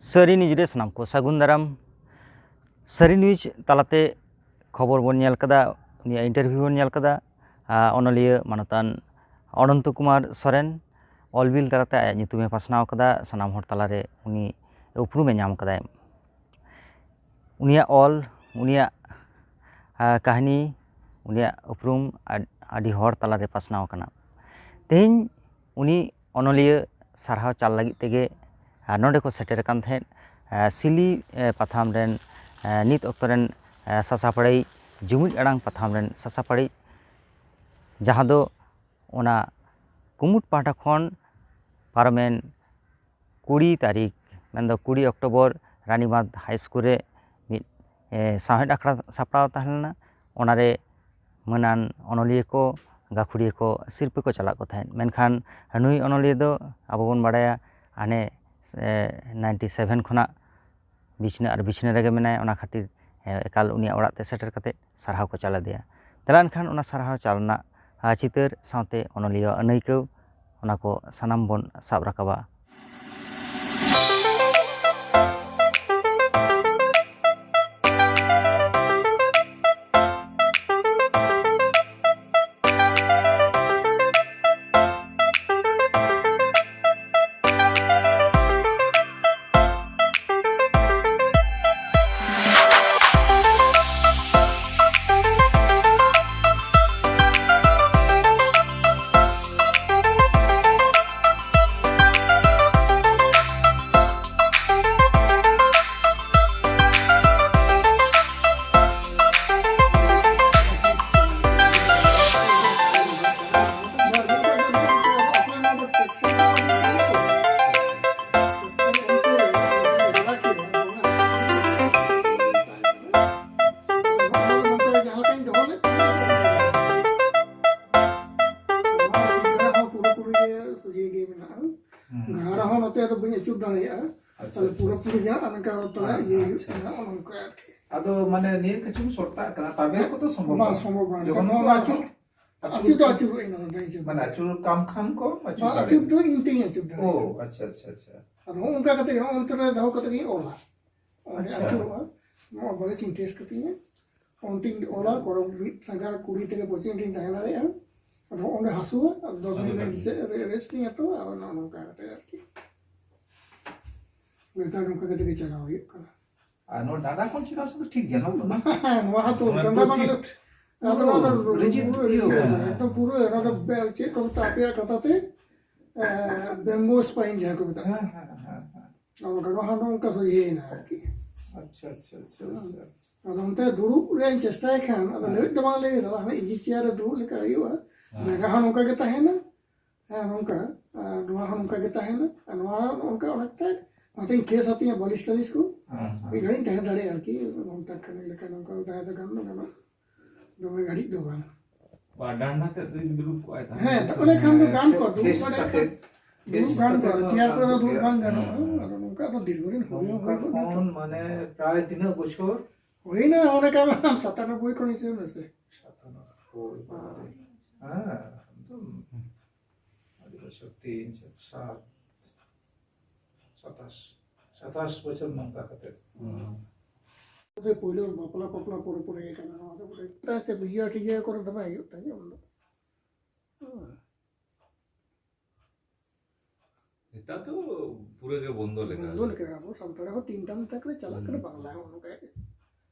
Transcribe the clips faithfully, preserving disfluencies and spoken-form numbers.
ᱥᱟᱹᱨᱤ ᱱᱤᱭᱩᱡᱽ ᱨᱮ ᱥᱟᱱᱟᱢ ᱠᱚ ᱥᱟᱹᱜᱩᱱ ᱫᱟᱨᱟᱢ᱾ ᱥᱟᱹᱨᱤ ᱱᱤᱭᱩᱡᱽ ᱛᱟᱞᱟᱛᱮ ᱠᱷᱚᱵᱚᱨ ᱵᱚᱱ ᱧᱮᱞ ᱠᱟᱫᱟ, ᱩᱱᱤᱭᱟᱜ ᱤᱱᱴᱟᱨᱵᱷᱤᱭᱩ ᱵᱚᱱ ᱧᱮᱞ ᱠᱟᱫᱟ᱾ ᱟᱨ ᱚᱱᱚᱞᱤᱭᱟᱹ ᱢᱟᱱᱚᱛᱟᱱ ᱚᱱᱚᱱᱛᱚ ᱠᱩᱢᱟᱨ ᱥᱚᱨᱮᱱ ᱚᱞ ᱵᱤᱞ ᱛᱟᱞᱟᱛᱮ ᱟᱭᱟᱜ ᱧᱩᱛᱩᱢᱮ ᱯᱟᱥᱱᱟᱣ ᱠᱟᱫᱟ, ᱥᱟᱱᱟᱢ ᱦᱚᱲ ᱛᱟᱞᱟᱨᱮ ᱩᱱᱤ ᱩᱯᱨᱩᱢᱮ ᱧᱟᱢ ᱠᱟᱫᱟᱭ᱾ ᱩᱱᱤᱭᱟᱜ ᱚᱞ, ᱩᱱᱤᱭᱟᱜ, ᱟᱸ, ᱠᱟᱹᱦᱱᱤ, ᱩᱱᱤᱭᱟᱜ ᱩᱯᱨᱩᱢ ᱟᱹᱰ-, ᱟᱹᱰᱤ ᱦᱚᱲ ᱛᱟᱞᱟᱨᱮ ᱯᱟᱥᱱᱟᱣ ᱟᱠᱟᱱᱟ᱾ ᱛᱮᱦᱮᱧ ᱩᱱᱤ ᱚᱱᱚᱞᱤᱭᱟᱹ ᱥᱟᱨᱦᱟᱣ ᱪᱟᱞ ᱞᱟᱹᱜᱤᱫ ᱛᱮᱜᱮ, ᱟᱨ ᱱᱚᱰᱮ ᱠᱚ ᱥᱮᱴᱮᱨ ᱟᱠᱟᱱ ᱛᱟᱦᱮᱸᱫ, ᱟᱸ, ᱥᱤᱞᱤ, ᱟᱸ, ᱯᱟᱛᱷᱟᱢ ᱨᱮᱱ, ᱟᱸ, ᱱᱤᱛ ᱚᱠᱛᱚ ᱨᱮᱱ, ᱟᱸ, ᱥᱟᱥᱟᱯᱟᱲᱟᱭᱤᱡ, ᱡᱩᱢᱤᱫ ᱟᱲᱟᱝ ᱯᱟᱛᱷᱟᱢ ᱨᱮᱱ ᱥᱟᱥᱟᱯᱟᱲᱟᱭᱤᱡ, ᱡᱟᱦᱟᱸ ᱫᱚ ᱚᱱᱟ ᱠᱩᱢᱩᱴ ᱯᱟᱦᱴᱟ ᱠᱷᱚᱱ ᱯᱟᱨᱚᱢᱮᱱ ᱠᱩᱲᱤ ᱛᱟᱹᱨᱤᱠᱷ, ᱢᱮᱱᱫᱚ ᱠᱩᱲᱤ ᱚᱠᱴᱳᱵᱚᱨ, ᱨᱟᱱᱤᱵᱟᱸᱫᱷ ᱦᱟᱭ ᱥᱠᱩᱞ ᱨᱮ ᱢᱤᱫ, ᱮ, ᱥᱟᱶᱦᱮᱫ ᱟᱠᱷᱲᱟ ᱥᱟᱯᱲᱟᱣ ᱛᱟᱦᱮᱸ ᱞᱮᱱᱟ᱾ ᱚᱱᱟᱨᱮ ᱢᱟᱹᱱᱟᱱ ᱚᱱᱚᱞᱤᱭᱟᱹ ᱠᱚ, ᱜᱟᱹᱠᱷᱩᱲᱤᱭᱟᱹ ᱠᱚ ᱥᱤᱨᱯᱟᱹ ᱠᱚ ᱪᱟᱞᱟᱜ ᱠᱚ ᱛᱟᱦᱮᱸᱫ᱾ ᱢᱮᱱᱠᱷᱟᱱ ᱱᱩᱭ ᱚᱱᱚᱞᱤᱭᱟᱹ ᱫᱚ ᱟᱵᱚ ᱵᱚᱱ ᱵᱟᱲᱟᱭᱟ, ᱦᱟᱱᱮ, ᱮ, ᱱᱟᱭᱤᱱᱴᱤ ᱥᱮᱵᱷᱮᱱ ᱠᱷᱚᱱᱟᱜ ᱵᱤᱪᱷᱱᱟᱹ ᱟᱨ ᱵᱤᱪᱷᱱᱟᱹ ᱨᱮᱜᱮ ᱢᱮᱱᱟᱭᱟ᱾ ᱚᱱᱟ ᱠᱷᱟᱹᱛᱤᱨ, ᱮ, ᱮᱠᱟᱞ ᱩᱱᱤᱭᱟᱜ ᱚᱲᱟᱜ ᱛᱮ ᱥᱮᱴᱮᱨ ᱠᱟᱛᱮ ᱥᱟᱨᱦᱟᱣ ᱠᱚ ᱪᱟᱞ ᱟᱫᱮᱭᱟ᱾ ᱫᱮᱞᱟ ᱮᱱᱠᱷᱟᱱ ᱚᱱᱟ ᱥᱟᱨᱦᱟᱣ ᱪᱟᱞ ᱨᱮᱱᱟᱜ, ᱟ, ᱪᱤᱛᱟᱹᱨ ᱥᱟᱶᱛᱮ ᱚᱱᱚᱞᱤᱭᱟᱹᱣᱟᱜ ᱟᱹᱱᱟᱹᱭᱠᱟᱹᱣ, ᱚᱱᱟ ᱠᱚ ᱥᱟᱱᱟᱢ ᱵᱚᱱ ᱥᱟᱵ ᱨᱟᱠᱟᱵᱟ᱾ ᱜᱟᱲ ᱦᱚᱸ ᱱᱚᱛᱮ ᱫᱚ ᱵᱟᱹᱧ ᱟᱹᱪᱩᱨ ᱫᱟᱲᱮᱭᱟᱜᱼᱟ᱾ ᱟᱪᱪᱷᱟ, ᱛᱟᱦᱞᱮ ᱟᱪᱪᱷᱟ, ᱯᱩᱨᱟᱹᱯᱩᱨᱤ ᱟᱪᱪᱷᱟ᱾ ᱜᱮ ᱦᱟᱸᱜ ᱱᱚᱝᱠᱟ ᱛᱟᱞᱟ ᱦᱮᱸ, ᱤᱭᱟᱹ ᱦᱩᱭᱩᱜ ᱟᱪᱪᱷᱟ, ᱠᱟᱱᱟ, ᱟᱪᱪᱷᱟ᱾ ᱱᱚᱜᱼᱚ ᱱᱚᱝᱠᱟ ᱟᱨᱠᱤ᱾ ᱟᱫᱚ ᱢᱟᱱᱮ ᱱᱤᱭᱟᱹ ᱠᱤᱪᱷᱩᱢ ᱥᱚᱨᱛᱟᱜ ᱠᱟᱱᱟ, ᱛᱟᱵᱮᱨ ᱠᱚᱫᱚ ᱥᱚᱢᱵᱷᱚᱵ ᱵᱟᱝ ᱵᱟᱝ᱾ ᱥᱚᱢᱵᱷᱚᱵ ᱵᱟᱝ᱾ ᱡᱚᱠᱷᱚᱱ ᱱᱚᱣᱟ ᱠᱚ ᱟᱹᱪᱩᱨ, ᱟᱹᱪᱩᱨ ᱫᱚ ᱟᱹᱪᱩᱨᱚᱜ ᱟᱹᱧ, ᱚᱱᱟ ᱫᱚ ᱵᱟᱹᱧ ᱟᱹᱪᱩᱨ ᱢᱟᱱᱮ ᱫᱟᱲᱮᱭᱟᱜᱼᱟ᱾ ᱟᱹᱪᱩᱨ ᱠᱟᱢ ᱠᱷᱟᱱ ᱠᱚ ᱟᱹᱪᱩᱨ ᱵᱟᱝ, ᱫᱟᱲᱮᱭᱟᱜᱼᱟ᱾ ᱟᱹᱪᱩᱨ ᱫᱚ ᱤᱧ ᱛᱮᱜᱤᱧ ᱟᱹᱪᱩᱨ ᱫᱟᱲᱮᱭᱟᱜᱼᱟ᱾ ᱚ, ᱟᱪᱪᱷᱟ, ᱟᱪᱪᱷᱟ, ᱟᱪᱪᱷᱟ᱾ ᱟᱫᱚ ᱦᱚᱸᱜᱼᱚ ᱱᱚᱝᱠᱟ ᱠᱟᱛᱮ ᱜᱮ ᱱᱚᱜᱼᱚ ᱱᱚᱛᱮ ᱨᱮ ᱫᱚᱦᱚ ᱠᱟᱛᱮ ᱜᱤᱧ ᱚᱞᱟ᱾ ᱚᱸᱰᱮ ᱟᱪᱪᱷᱟ᱾ ᱟᱹᱪᱩᱨᱚᱜᱼᱟ᱾ ᱱᱚᱣᱟ ᱵᱟᱞᱮ ᱪᱤᱱᱛᱟᱹ ᱠᱟᱛᱤᱧᱟ᱾ ᱚᱱᱛᱮᱧ ᱚᱞᱟ, ᱠᱚᱲᱟ ᱢᱤᱫ ᱥᱟᱸᱜᱷᱟᱨ ᱠᱩᱲᱤ ᱛᱮᱜᱮ ᱯᱚᱪᱤᱥ ᱴᱤᱧ ᱛᱟᱦᱮᱸ ᱫᱟᱲᱮᱭᱟᱜᱼᱟ᱾ ᱟᱫᱚ ᱚᱸᱰᱮ ᱦᱟᱹᱥᱩᱣᱟ, ᱟᱫᱚ ᱫᱚᱥ ᱟᱫᱚ ᱢᱤᱱᱤᱴ ᱠᱷᱟᱱ ᱨᱮᱥᱴ ᱤᱧ ᱦᱟᱛᱟᱣᱟ, ᱟᱨ ᱱᱚᱜᱼᱚ ᱱᱚᱝᱠᱟ ᱠᱟᱛᱮ ᱟᱨᱠᱤ᱾ ᱱᱮᱛᱟᱨ ᱱᱚᱝᱠᱟ ᱠᱟᱛᱮ ᱜᱮ ᱪᱟᱞᱟᱣ ᱦᱩᱭᱩᱜ ᱠᱟᱱᱟ᱾ ᱟᱨ ᱱᱚᱣᱟ ᱰᱟᱸᱰᱟ ᱠᱚ ᱪᱮᱛᱟᱱ ᱥᱮᱫ ᱫᱚ ᱴᱷᱤᱠ ᱜᱮᱭᱟ, ᱱᱚᱣᱟ ᱫᱚ? ᱵᱟᱝ, ᱱᱚᱣᱟ ᱦᱚᱸᱛᱚ ᱱᱚᱣᱟ ᱰᱟᱸᱰᱟ ᱫᱚ ᱵᱟᱝ ᱥᱤᱴ᱾ ᱞᱮ-, ᱟᱫᱚ ᱱᱚᱣᱟ ᱫᱚ ᱨᱤᱡᱤᱰ ᱯᱩᱨᱟᱹ ᱤᱭᱟᱹ ᱤᱭᱟᱹ ᱠᱟᱱᱟ, ᱠᱟᱱᱟ᱾ ᱮᱠᱫᱚᱢ ᱯᱩᱨᱟᱹ ᱚᱱᱟ ᱫᱚ ᱵᱮ-, ᱪᱮᱫ ᱠᱚ ᱢᱮᱛᱟᱜᱼᱟ ᱟᱯᱮᱭᱟᱜ ᱠᱟᱛᱷᱟ ᱛᱮ? ᱮ, bamboo spine ᱡᱟᱦᱟᱸ ᱠᱚ ᱢᱮᱛᱟᱜᱼᱟ᱾ ᱦᱮᱸ, ᱦᱮᱸ, ᱦᱮᱸ, ᱦᱮᱸ᱾ ᱟᱨ ᱵᱟᱠᱷᱟᱱ ᱱᱚᱣᱟ ᱫᱚ ᱚᱱᱠᱟ ᱥᱚᱡᱷᱮᱭᱮᱱᱟ ᱟᱨᱠᱤ᱾ ᱟᱪᱪᱷᱟ, ᱟᱪᱪᱷᱟ, ᱟᱪᱪᱷᱟ, ᱦᱮᱸ᱾ ᱟᱪᱪᱷᱟ᱾ ᱟᱫᱚ ᱚᱱᱛᱮ ᱫᱩᱲᱩᱵ ᱨᱮᱧ ᱪᱮᱥᱴᱟᱭ ᱠᱷᱟᱱ, ᱟᱫᱚ ᱦᱮᱸ᱾ ᱞᱟᱹᱭ ᱫᱚ ᱵᱟᱝ ᱞᱟᱹᱭ ᱫᱚ, ᱦᱟᱱᱮ easy chair ᱨᱮ ᱫᱩᱲᱩᱵ ᱞᱮᱠᱟ ᱦᱩᱭᱩᱜᱼᱟ᱾ ᱦᱮᱸ᱾ ᱡᱟᱭᱜᱟ ᱦᱚᱸ ᱱᱚᱝᱠᱟ ᱜᱮ ᱛᱟᱦᱮᱱᱟ᱾ ᱦᱮᱸ, ᱱᱚᱝᱠᱟ᱾ ᱟᱨ ᱱᱚᱣᱟ ᱦᱚᱸ ᱱᱚᱝᱠᱟ ᱜᱮ ᱛᱟᱦᱮᱱᱟ᱾ ᱟᱨ ᱱᱚᱣᱟ ᱦᱚᱸ ᱱᱚᱝᱠᱟ ᱚᱱᱮᱠᱴᱟ, ᱚᱱᱟᱛᱮᱧ ᱠᱮᱥ ᱟᱹᱛᱤᱧᱟ, ᱵᱟᱞᱤᱥ ᱴᱟᱞᱤᱥ ᱠᱚ᱾ ᱦᱮᱸ, ᱦᱮᱸ᱾ ᱢᱤᱫ ᱜᱷᱟᱹᱲᱤᱡ ᱛᱟᱦᱮᱸ ᱫᱟᱲᱮᱭᱟᱜᱼᱟ ᱟᱨᱠᱤ, ᱜᱷᱚᱱᱴᱟ ᱠᱷᱟᱱᱮᱠ ᱞᱮᱠᱟ ᱱᱚᱝᱠᱟ ᱫᱚ ᱛᱟᱦᱮᱸ ᱫᱚ ᱜᱟᱱ ᱫᱚ ᱜᱟᱱᱚᱜᱼᱟ᱾ ᱫᱚᱢᱮ ᱜᱷᱟᱹᱲᱤᱡ ᱫᱚ ᱵᱟᱝ᱾ ᱵᱟ, ᱰᱟᱸᱰᱟ ᱛᱮᱫ ᱫᱩᱧ ᱫᱩᱲᱩᱵ ᱠᱚᱜᱼᱟ ᱛᱟᱦᱚᱞᱮ᱾ ᱦᱮᱸ, ᱛᱟᱦᱚᱞᱮ ᱠᱷᱟᱱ ᱫᱚ ᱜᱟᱱ ᱠᱚᱜᱼᱟ, ᱴᱷᱮᱥ ᱫᱩᱲᱩᱵ ᱠᱟᱛᱮ, ᱫᱟᱲᱮᱭᱟᱜ ᱠᱷᱟᱱ᱾ ᱴᱷᱮᱥ ᱫᱩᱲᱩᱵ ᱜᱟᱱ ᱠᱟᱛᱮ ᱠᱚᱜᱼᱟ, ᱫᱚ ᱪᱮᱭᱟᱨ ᱠᱚᱨᱮ ᱫᱚ ᱜᱟᱱ ᱫᱩᱲᱩᱵ ᱠᱚᱜ ᱵᱟᱝ ᱜᱮᱭᱟ᱾ ᱜᱟᱱᱚᱜᱼᱟ᱾ ᱦᱮᱸ᱾ ᱟᱫᱚ ᱱᱚᱝᱠᱟ ᱫᱚ ᱫᱤᱨᱜᱷᱚ ᱫᱤᱱ ᱦᱩᱭ ᱱᱚᱝᱠᱟ ᱦᱩᱭ ᱜᱚᱫ ᱱᱟ ᱛᱚ᱾ ᱠᱷᱚᱱ ᱢᱟᱱᱮ ᱯᱨᱟᱭ ᱛᱤᱱᱟᱹᱜ ᱵᱚᱪᱷᱚᱨ? ᱦᱩᱭᱱᱟ, ᱚᱱᱮ ᱠᱟ ᱥᱟᱛᱟᱱᱚᱵᱵᱳᱭ ᱠᱷᱚᱱ ᱦᱤᱥᱟᱹᱵ ᱢᱮᱥᱮ᱾ ᱥᱟᱛᱟᱱᱚᱵᱵᱳᱭ, ᱦᱮᱸ᱾ ᱵᱟᱵᱟᱨᱮ᱾ ᱦᱮᱸ, ᱮᱠᱫᱚᱢ᱾ ᱟᱹᱰᱤ ᱵᱚᱪᱷᱚᱨ, ᱛᱤᱱ, ᱪᱟᱨ, ᱥᱟᱛ, ᱥᱟᱛᱟᱥ, ᱥᱟᱛᱟᱥ ᱵᱚᱪᱷᱚᱨ ᱱᱚᱝᱠᱟ ᱠᱟᱛᱮ᱾ ᱦᱩᱸ᱾ ᱯᱳᱭᱞᱳ ᱵᱟᱯᱞᱟ, ᱵᱟᱯᱞᱟ ᱯᱚᱨᱮ ᱯᱚᱨᱮ ᱜᱮ ᱠᱟᱱᱟ ᱱᱚᱣᱟ ᱫᱚ ᱵᱚᱞᱮ᱾ ᱪᱮᱫᱟᱜ ᱥᱮ ᱵᱤᱭᱟᱹ ᱴᱷᱤᱭᱟᱹ ᱠᱚᱨᱮ ᱫᱚᱢᱮ ᱦᱩᱭᱩᱜ ᱛᱟᱦᱮᱸᱫ ᱩᱱ ᱫᱚ᱾ ᱦᱮᱸ᱾ ᱱᱮᱛᱟᱨ ᱫᱚ ᱯᱩᱨᱟᱹ ᱜᱮ ᱵᱚᱱᱫᱚ ᱞᱮᱠᱟ᱾ ᱵᱚᱱᱫᱚ ᱞᱮᱠᱟ᱾ ᱟᱵᱚ ᱥᱟᱱᱛᱟᱲ ᱦᱚᱸ ᱴᱤᱢ ᱴᱟᱢ ᱛᱟᱠ ᱨᱮ ᱪᱟᱞᱟᱜ ᱠᱟᱱᱟ, ᱦᱩᱸ᱾ ᱵᱟᱝᱞᱟ ᱦᱚᱸ ᱱᱚᱝᱠᱟ ᱜᱮ᱾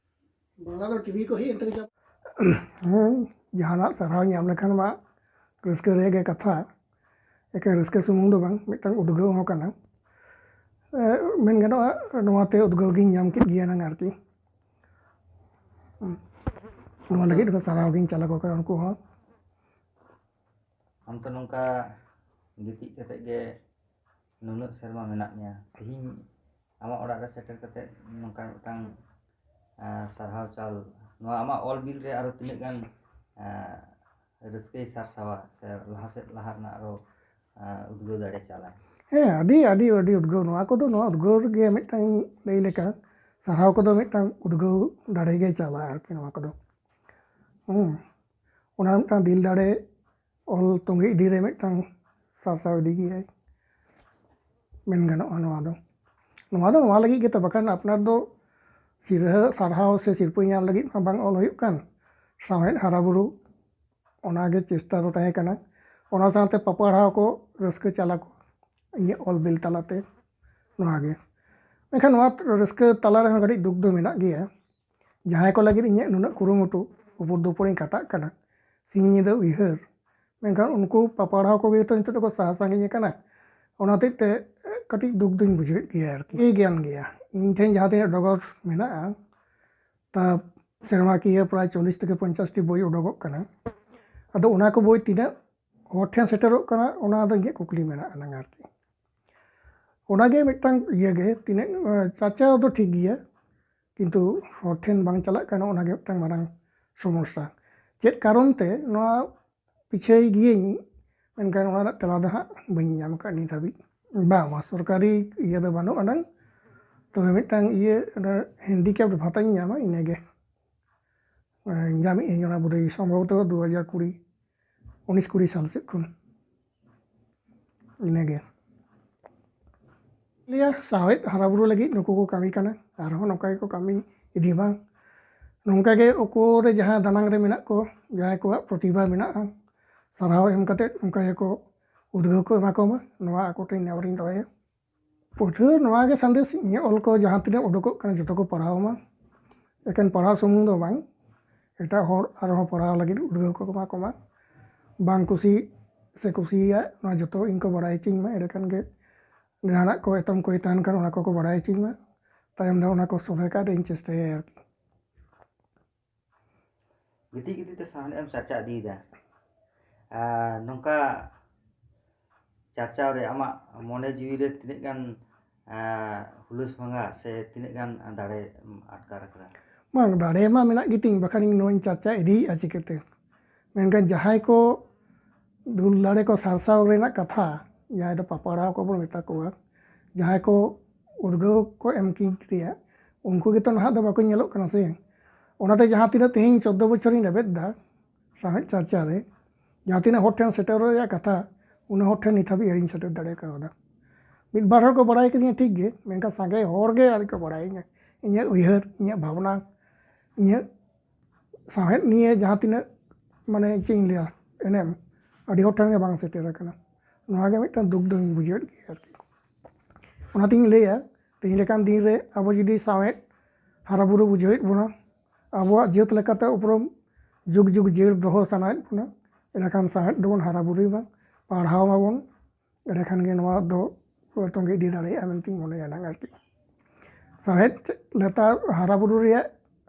ᱵᱟᱝᱞᱟ ᱫᱚ ᱴᱤᱵᱷᱤ ᱠᱚ ᱦᱮᱡ ᱮᱱ ᱛᱮᱜᱮ ᱪᱟᱵᱟ᱾ ᱦᱮᱸ, ᱡᱟᱦᱟᱱᱟᱜ ᱥᱟᱨᱦᱟᱣ ᱧᱟᱢ ᱞᱮᱠᱷᱟᱱ ᱢᱟ ᱨᱟᱹᱥᱠᱟᱹ ᱨᱮᱭᱟᱜ ᱜᱮ ᱠᱟᱛᱷᱟ᱾ ᱮᱠᱮᱱ ᱨᱟᱹᱥᱠᱟᱹ ᱥᱩᱢᱩᱝ ᱫᱚ ᱵᱟᱝ, ᱢᱤᱫᱴᱟᱝ ᱩᱫᱽᱜᱟᱹᱣ ᱦᱚᱸ ᱠᱟᱱᱟ᱾ ᱮ, ᱢᱮᱱ ᱜᱟᱱᱚᱜᱼᱟ, ᱱᱚᱣᱟᱛᱮ ᱩᱫᱽᱜᱟᱹᱣ ᱜᱤᱧ ᱧᱟᱢ ᱠᱮᱫ ᱜᱮᱭᱟ ᱱᱟᱝ ᱟᱨᱠᱤ᱾ ᱦᱩᱸ᱾ ᱱᱚᱣᱟ ᱞᱟᱹᱜᱤᱫ ᱫᱚ ᱥᱟᱨᱦᱟᱣ ᱜᱤᱧ ᱪᱟᱞ ᱟᱠᱚ ᱠᱟᱱᱟ ᱩᱱᱠᱩ ᱦᱚᱸ᱾ ᱟᱢ ᱛᱚ ᱱᱚᱝᱠᱟ ᱜᱤᱛᱤᱡ ᱠᱟᱛᱮᱫ ᱜᱮ ᱱᱩᱱᱟᱹᱜ ᱥᱮᱨᱢᱟ ᱢᱮᱱᱟᱜ ᱢᱮᱭᱟ, ᱛᱮᱦᱮᱧ ᱟᱢᱟᱜ ᱚᱲᱟᱜ ᱨᱮ ᱥᱮᱴᱮᱨ ᱠᱟᱛᱮᱫ ᱱᱚᱝᱠᱟ ᱢᱤᱫᱴᱟᱝ, ᱟᱸ, ᱥᱟᱨᱦᱟᱣ ᱪᱟᱞ, ᱱᱚᱣᱟ ᱟᱢᱟᱜ ᱚᱞ ᱵᱤᱞ ᱨᱮ ᱟᱨᱚ ᱛᱤᱱᱟᱹᱜ ᱜᱟᱱ, ᱟᱸ, ᱨᱟᱹᱥᱠᱟᱹᱭ ᱥᱟᱨᱥᱟᱣᱟ ᱥᱮ ᱞᱟᱦᱟ ᱥᱮᱫ ᱞᱟᱦᱟ ᱨᱮᱱᱟᱜ ᱟᱨᱚ, ᱟᱸ, ᱩᱫᱽᱜᱟᱹᱣ ᱫᱟᱲᱮ ᱪᱟᱞᱟᱭ? ᱦᱮᱸ, ᱟᱹᱰᱤ, ᱟᱹᱰᱤ, ᱟᱹᱰᱤ ᱩᱫᱽᱜᱟᱹᱣ᱾ ᱱᱚᱣᱟ ᱠᱚᱫᱚ, ᱱᱚᱣᱟ ᱩᱫᱽᱜᱟᱹᱣ ᱨᱮᱜᱮ ᱢᱤᱫᱴᱟᱝ ᱞᱟᱹᱭ ᱞᱮᱠᱟ, ᱥᱟᱨᱦᱟᱣ ᱠᱚᱫᱚ ᱢᱤᱫᱴᱟᱝ ᱩᱫᱽᱜᱟᱹᱣ ᱫᱟᱲᱮ ᱜᱮ ᱪᱟᱞᱟᱜᱼᱟ ᱟᱨᱠᱤ ᱱᱚᱣᱟ ᱠᱚᱫᱚ᱾ ᱦᱩᱸ᱾ ᱚᱱᱟ ᱢᱤᱫᱴᱟᱝ ᱫᱤᱞ ᱫᱟᱲᱮ ᱚᱞ ᱛᱚᱸᱜᱮ ᱤᱫᱤ ᱨᱮ ᱢᱤᱫᱴᱟᱝ ᱥᱟᱨᱥᱟᱣ ᱤᱫᱤ ᱜᱮᱭᱟᱭ, ᱢᱮᱱ ᱜᱟᱱᱚᱜᱼᱟ᱾ ᱱᱚᱣᱟ ᱫᱚ ᱱᱚᱣᱟ ᱫᱚ ᱱᱚᱣᱟ ᱞᱟᱹᱜᱤᱫ ᱜᱮᱛᱚ, ᱵᱟᱠᱷᱟᱱ ᱟᱯᱱᱟᱨ ᱫᱚ ᱥᱤᱨᱦᱟᱹ ᱥᱟᱨᱦᱟᱣ ᱥᱮ ᱥᱤᱨᱯᱟᱹ ᱧᱟᱢ ᱞᱟᱹᱜᱤᱫ ᱢᱟ ᱵᱟᱝ ᱚᱞ ᱦᱩᱭᱩᱜ ᱠᱟᱱ, ᱥᱟᱶᱦᱮᱫ ᱦᱟᱨᱟᱵᱩᱨᱩ, ᱚᱱᱟᱜᱮ ᱪᱮᱥᱴᱟ ᱫᱚ ᱛᱟᱦᱮᱸ ᱠᱟᱱᱟ᱾ ᱚᱱᱟ ᱥᱟᱶᱛᱮ ᱯᱟᱯᱟᱲᱦᱟᱣ ᱠᱚ ᱨᱟᱹᱥᱠᱟᱹ ᱪᱟᱞ ᱟᱠᱚ ᱤᱧᱟᱹᱜ ᱚᱞ ᱵᱤᱞ ᱛᱟᱞᱟᱛᱮ, ᱱᱚᱣᱟ ᱜᱮ᱾ ᱢᱮᱱᱠᱷᱟᱱ ᱱᱚᱣᱟ ᱨᱟᱹᱥᱠᱟᱹ ᱛᱟᱞᱟ ᱨᱮᱦᱚᱸ ᱠᱟᱹᱴᱤᱡ ᱫᱩᱠ ᱫᱚ ᱢᱮᱱᱟᱜ ᱜᱮᱭᱟ᱾ ᱡᱟᱦᱟᱸᱭ ᱠᱚ ᱞᱟᱹᱜᱤᱫ ᱤᱧᱟᱹᱜ ᱱᱩᱱᱟᱹᱜ ᱠᱩᱨᱩᱢᱩᱴᱩ, ᱩᱯᱚᱨ ᱫᱩᱯᱚᱨᱤᱧ ᱠᱟᱴᱟᱜ ᱠᱟᱱᱟ, ᱥᱤᱧ ᱧᱤᱫᱟᱹ ᱩᱭᱦᱟᱹᱨ, ᱢᱮᱱᱠᱷᱟᱱ ᱩᱱᱠᱩ ᱯᱟᱯᱟᱲᱦᱟᱣ ᱠᱚᱜᱮ ᱛᱚ ᱱᱤᱛᱚᱜ ᱫᱚᱠᱚ ᱥᱟᱦᱟ ᱥᱟᱺᱜᱤᱧ ᱟᱠᱟᱱᱟ᱾ ᱚᱱᱟ ᱦᱚᱛᱮᱡ ᱛᱮ ᱠᱟᱹᱴᱤᱡ ᱫᱩᱠ ᱫᱩᱧ ᱵᱩᱡᱷᱟᱹᱣᱮᱫ ᱜᱮᱭᱟ ᱟᱨᱠᱤ᱾ ᱴᱷᱤᱠ ᱜᱮᱭᱟᱱ ᱜᱮᱭᱟ, ᱤᱧ ᱴᱷᱮᱱ ᱡᱟᱦᱟᱸ ᱛᱤᱱᱟᱹᱜ ᱰᱚᱜᱚᱨ ᱢᱮᱱᱟᱜᱼᱟ, ᱛᱟ ᱥᱮᱨᱢᱟᱠᱤᱭᱟᱹ ᱯᱨᱟᱭ ᱪᱚᱞᱞᱤᱥ ᱛᱷᱮᱠᱮ ᱯᱚᱧᱪᱟᱥ ᱴᱤ ᱵᱳᱭ ᱩᱰᱩᱠᱚᱜ ᱠᱟᱱᱟ᱾ ᱟᱫᱚ ᱚᱱᱟ ᱠᱚ ᱵᱳᱭ ᱛᱤᱱᱟᱹᱜ ᱦᱚᱲ ᱴᱷᱮᱱ ᱥᱮᱴᱮᱨᱚᱜ ᱠᱟᱱᱟ, ᱚᱱᱟ ᱫᱚ ᱤᱧᱟᱹᱜ ᱠᱩᱠᱞᱤ ᱢᱮᱱᱟᱜ ᱟᱱᱟᱝ ᱟᱨᱠᱤ᱾ ᱚᱱᱟᱜᱮ ᱢᱤᱫᱴᱟᱝ ᱤᱭᱟᱹ ᱜᱮ, ᱛᱤᱱᱟᱹᱜ, ᱮᱸ, ᱪᱟᱨᱪᱟᱣ ᱫᱚ ᱴᱷᱤᱠ ᱜᱮᱭᱟ, ᱠᱤᱱᱛᱩ ᱦᱚᱲ ᱴᱷᱮᱱ ᱵᱟᱝ ᱪᱟᱞᱟᱜ ᱠᱟᱱᱟ, ᱚᱱᱟᱜᱮ ᱢᱤᱫᱴᱟᱝ ᱢᱟᱨᱟᱝ ᱥᱚᱢᱚᱥᱥᱟ᱾ ᱪᱮᱫ ᱠᱟᱨᱚᱱ ᱛᱮ ᱱᱚᱣᱟ ᱯᱤᱪᱷᱟᱹᱭ ᱜᱤᱭᱟᱹᱧ, ᱢᱮᱱᱠᱷᱟᱱ ᱚᱱᱟ ᱨᱮᱱᱟᱜ ᱛᱮᱞᱟ ᱫᱚ ᱦᱟᱸᱜ ᱵᱟᱹᱧ ᱧᱟᱢ ᱟᱠᱟᱫ ᱱᱤᱛ ᱦᱟᱹᱵᱤᱡ᱾ ᱵᱟᱝ, ᱵᱟᱝ, ᱥᱚᱨᱠᱟᱨᱤ ᱤᱭᱟᱹ ᱫᱚ ᱵᱟᱹᱱᱩᱜ ᱟᱱᱟᱝ, ᱛᱚᱵᱮ ᱢᱤᱫᱴᱟᱝ ᱤᱭᱟᱹ, ᱚᱱᱟ ᱦᱮᱱᱰᱤᱠᱮᱯᱰ ᱵᱷᱟᱛᱟᱧ ᱧᱟᱢᱟ, ᱤᱱᱟᱹᱜᱮ᱾ ᱮᱸ, ᱧᱟᱢᱮᱫ ᱟᱹᱧ ᱚᱱᱟ ᱵᱳᱫᱷᱚᱭ ᱥᱚᱢᱵᱷᱚᱵᱚᱛᱚ ᱫᱩ ᱦᱟᱡᱟᱨ ᱠᱩᱲᱤ, ᱩᱱᱤᱥ ᱠᱩᱲᱤ ᱥᱟᱞ ᱥᱮᱫ ᱠᱷᱚᱱ᱾ ᱤᱱᱟᱹᱜᱮ᱾ ᱞᱟᱹᱭᱟ, ᱥᱟᱶᱦᱮᱫ ᱦᱟᱨᱟᱵᱩᱨᱩ ᱞᱟᱹᱜᱤᱫ ᱱᱩᱠᱩ ᱠᱚ ᱠᱟᱹᱢᱤ ᱠᱟᱱᱟ, ᱟᱨᱦᱚᱸ ᱱᱚᱝᱠᱟ ᱜᱮᱠᱚ ᱠᱟᱹᱢᱤ ᱤᱫᱤ ᱢᱟ᱾ ᱱᱚᱝᱠᱟ ᱜᱮ ᱚᱠᱚᱨᱮ ᱡᱟᱦᱟᱸ ᱫᱟᱱᱟᱝ ᱨᱮ ᱢᱮᱱᱟᱜ ᱠᱚ, ᱡᱟᱦᱟᱸᱭ ᱠᱚᱣᱟᱜ ᱯᱨᱚᱛᱤᱵᱷᱟ ᱢᱮᱱᱟᱜᱼᱟ, ᱥᱟᱨᱦᱟᱣ ᱮᱢ ᱠᱟᱛᱮᱫ ᱱᱚᱝᱠᱟ ᱜᱮᱠᱚ ᱩᱫᱽᱜᱟᱹᱣ ᱠᱚ ᱮᱢᱟ ᱠᱚᱢᱟ, ᱱᱚᱣᱟ ᱟᱠᱚ ᱴᱷᱮᱱ ᱱᱮᱦᱚᱨᱤᱧ ᱫᱚᱦᱚᱭᱟ᱾ ᱯᱟᱹᱴᱷᱩᱣᱟᱹ ᱱᱚᱣᱟ ᱜᱮ ᱥᱟᱸᱫᱮᱥ, ᱤᱧᱟᱹᱜ ᱚᱞ ᱠᱚ ᱡᱟᱦᱟᱸ ᱛᱤᱱᱟᱹᱜ ᱩᱰᱩᱠᱚᱜ ᱠᱟᱱᱟ, ᱡᱚᱛᱚ ᱠᱚ ᱯᱟᱲᱦᱟᱣ ᱢᱟ᱾ ᱮᱠᱮᱱ ᱯᱟᱲᱦᱟᱣ ᱥᱩᱢᱩᱝ ᱫᱚ ᱵᱟᱝ, ᱮᱴᱟᱜ ᱦᱚᱲ ᱟᱨᱦᱚᱸ ᱯᱟᱲᱦᱟᱣ ᱞᱟᱹᱜᱤᱫ ᱩᱫᱽᱜᱟᱹᱣ ᱠᱚ ᱮᱢᱟ ᱠᱚᱢᱟ᱾ ᱵᱟᱝ ᱠᱩᱥᱤ ᱥᱮ ᱠᱩᱥᱤᱭᱟᱜ, ᱱᱚᱣᱟ ᱡᱚᱛᱚ ᱤᱧ ᱠᱚ ᱵᱟᱲᱟᱭ ᱦᱚᱪᱚᱧ ᱢᱟ, ᱮᱸᱰᱮᱠᱷᱟᱱ ᱜᱮ ᱡᱟᱦᱟᱱᱟᱜ ᱠᱚ ᱮᱛᱚᱢ ᱠᱚ ᱛᱟᱦᱮᱱ ᱠᱷᱟᱱ, ᱚᱱᱟ ᱠᱚᱠᱚ ᱵᱟᱲᱟᱭ ᱦᱚᱪᱚᱧ ᱢᱟ᱾ ᱛᱟᱭᱚᱢ ᱫᱚ ᱚᱱᱟ ᱠᱚ ᱥᱚᱞᱦᱮ ᱠᱟᱜ ᱨᱮ ᱤᱧ ᱪᱮᱥᱴᱟᱭᱟ ᱟᱨᱠᱤ᱾ ᱜᱤᱛᱤᱡ ᱜᱤᱛᱤᱡ ᱛᱮ ᱥᱟᱶᱦᱮᱫ ᱮᱢ ᱪᱟᱨᱪᱟ ᱤᱫᱤᱭᱮᱫᱟ, ᱟᱨ ᱱᱚᱝᱠᱟ ᱪᱟᱨᱪᱟᱣ ᱨᱮ ᱟᱢᱟᱜ ᱢᱚᱱᱮ ᱡᱤᱣᱤ ᱨᱮ ᱛᱤᱱᱟᱹᱜ ᱜᱟᱱ, ᱟᱸ, ᱦᱩᱞᱟᱹᱥ ᱵᱷᱟᱝᱜᱟ ᱥᱮ ᱛᱤᱱᱟᱹᱜ ᱜᱟᱱ ᱫᱟᱲᱮᱢ ᱟᱴᱠᱟᱨ ᱟᱠᱟᱫᱟ? ᱵᱟᱝ, ᱫᱟᱲᱮ ᱢᱟ ᱢᱮᱱᱟᱜ ᱜᱮᱛᱤᱧ, ᱵᱟᱠᱷᱟᱱ ᱤᱧ ᱱᱚᱣᱟᱧ ᱪᱟᱨᱪᱟ ᱤᱫᱤᱭᱮᱫᱼᱟ ᱪᱤᱠᱟᱹᱛᱮ? ᱢᱮᱱᱠᱷᱟᱱ ᱡᱟᱦᱟᱸᱭ ᱠᱚ ᱫᱩᱞ ᱫᱟᱲᱮ ᱠᱚ ᱥᱟᱨᱥᱟᱣ ᱨᱮᱱᱟᱜ ᱠᱟᱛᱷᱟ, ᱡᱟᱦᱟᱸᱭ ᱫᱚ ᱯᱟᱯᱟᱲᱟᱣ ᱠᱚᱵᱚᱱ ᱢᱮᱛᱟ ᱠᱚᱣᱟ, ᱡᱟᱦᱟᱸᱭ ᱠᱚ ᱩᱫᱽᱜᱟᱹᱣ ᱠᱚ ᱮᱢ ᱠᱤᱧ ᱠᱮᱭᱟ, ᱩᱱᱠᱩ ᱜᱮᱛᱚ ᱱᱟᱦᱟᱜ ᱫᱚ ᱵᱟᱠᱚ ᱧᱮᱞᱚᱜ ᱠᱟᱱᱟ ᱥᱮ᱾ ᱚᱱᱟᱛᱮ ᱡᱟᱦᱟᱸ ᱛᱤᱱᱟᱹᱜ ᱛᱮᱦᱮᱧ ᱪᱳᱫᱽᱫᱳ ᱵᱚᱪᱷᱚᱨᱤᱧ ᱨᱮᱵᱮᱫ ᱮᱫᱟ, ᱥᱟᱶᱦᱮᱫ ᱪᱟᱨᱪᱟ ᱨᱮ ᱡᱟᱦᱟᱸ ᱛᱤᱱᱟᱹᱜ ᱦᱚᱲ ᱴᱷᱮᱱ ᱥᱮᱴᱮᱨᱚᱜ ᱨᱮᱭᱟᱜ ᱠᱟᱛᱷᱟ, ᱩᱱᱟᱹᱜ ᱦᱚᱲ ᱴᱷᱮᱱ ᱱᱤᱛ ᱦᱟᱹᱵᱤᱡ ᱟᱹᱣᱨᱤᱧ ᱥᱮᱴᱮᱨ ᱫᱟᱲᱮ ᱠᱟᱣᱫᱟ᱾ ᱢᱤᱫ ᱵᱟᱨ ᱦᱚᱲ ᱠᱚ ᱵᱟᱲᱟᱭ ᱠᱤᱫᱤᱧᱟ ᱴᱷᱤᱠ ᱜᱮ, ᱢᱮᱱᱠᱷᱟᱱ ᱥᱟᱸᱜᱮ ᱦᱚᱲ ᱜᱮ ᱟᱹᱣᱨᱤ ᱠᱚ ᱵᱟᱲᱟᱭᱤᱧᱟ ᱤᱧᱟᱹᱜ ᱩᱭᱦᱟᱹᱨ, ᱤᱧᱟᱹᱜ ᱵᱷᱟᱵᱽᱱᱟ, ᱤᱧᱟᱹᱜ ᱥᱟᱶᱦᱮᱫ ᱱᱤᱭᱮ ᱡᱟᱦᱟᱸ ᱛᱤᱱᱟᱹᱜ, ᱢᱟᱱᱮ, ᱪᱮᱫ ᱤᱧ ᱞᱟᱹᱭᱟ, ᱮᱱᱮᱢ ᱟᱹᱰᱤ ᱦᱚᱲ ᱴᱷᱮᱱ ᱜᱮ ᱵᱟᱝ ᱥᱮᱴᱮᱨ ᱟᱠᱟᱱᱟ᱾ ᱱᱚᱣᱟ ᱜᱮ ᱢᱤᱫᱴᱟᱝ ᱫᱩᱠ ᱫᱚᱧ ᱵᱩᱡᱷᱟᱹᱣᱮᱫ ᱜᱮᱭᱟ ᱟᱨᱠᱤ᱾ ᱚᱱᱟᱛᱤᱧ ᱞᱟᱹᱭᱟ, ᱛᱮᱦᱮᱧ ᱞᱮᱠᱟᱱ ᱫᱤᱱ ᱨᱮ ᱟᱵᱚ ᱡᱩᱫᱤ ᱥᱟᱶᱦᱮᱫ ᱦᱟᱨᱟᱵᱩᱨᱩ ᱵᱩᱡᱷᱟᱹᱣᱮᱫ ᱵᱚᱱᱟ, ᱟᱵᱚᱣᱟᱜ ᱡᱟᱹᱛ ᱞᱮᱠᱟᱛᱮ ᱩᱯᱨᱩᱢ ᱡᱩᱜᱽ ᱡᱩᱜᱽ ᱡᱤᱭᱟᱹᱲ ᱫᱚᱦᱚ ᱥᱟᱱᱟᱭᱮᱫ ᱵᱚᱱᱟ, ᱮᱸᱰᱮᱠᱷᱟᱱ ᱥᱟᱶᱦᱮᱫ ᱫᱚᱵᱚᱱ ᱦᱟᱨᱟᱵᱩᱨᱩᱭ ᱢᱟ, ᱯᱟᱲᱦᱟᱣ ᱢᱟᱵᱚᱱ, ᱮᱸᱰᱮᱠᱷᱟᱱ ᱜᱮ ᱱᱚᱣᱟ ᱫᱚ ᱛᱚᱸᱜᱮ ᱤᱫᱤ ᱫᱟᱲᱮᱭᱟᱜᱼᱟ ᱢᱮᱱᱛᱮᱧ ᱢᱚᱱᱮᱭᱟ ᱱᱟᱝ ᱟᱨᱠᱤ᱾ ᱥᱟᱶᱦᱮᱫ ᱞᱮᱛᱟᱲ ᱦᱟᱨᱟᱵᱩᱨᱩ ᱨᱮᱭᱟᱜ